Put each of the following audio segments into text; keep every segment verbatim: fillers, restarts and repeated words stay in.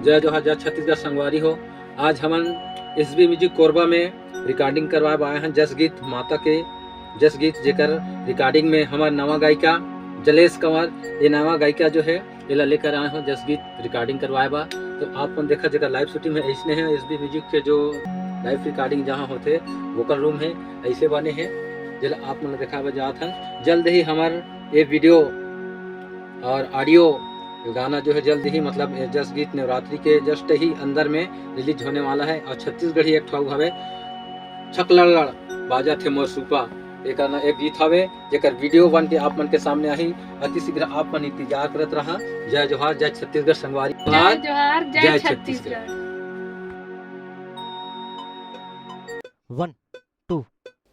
जय जोहार, जय छत्तीसगढ़ संगवारी हो। आज हमन एसबी म्यूजिक कोरबा में रिकॉर्डिंग करवाए बर आए हन जस गीत माता के, जस गीत जेकर रिकॉर्डिंग में हमर नवा गायिका जलेश कंवर, ये नवा गायिका जो है, एला लेकर आए हो जस गीत रिकॉर्डिंग करवाए बर। तो आप मन देखा जेकर लाइव शूटिंग है, ऐसने है एसबी म्यूजिक के जो लाइव रिकॉर्डिंग जहाँ होते, वोकल रूम है, ऐसे बने हैं, जेला आप मन देखा जात हन। जल्द ही हमर ये वीडियो और ऑडियो गाना जो है जल्द ही, मतलब, ये जस गीत नवरात्रि के जस्ट ही अंदर में रिलीज होने वाला है। और छत्तीसगढ़ी एक ठो हवे, छकलड़ बाजा थे मोर सूपा, एक गाना, एक गीत हवे, जेकर वीडियो बन के आप मन के सामने आही। अति शीघ्र आप मन इंतजार करत रहा। जय जोहार, जय छत्तीसगढ़ संगवारी। जय जोहार, जय Chhattisgarh. One, two,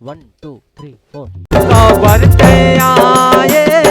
one, two, three, four. काबर के आए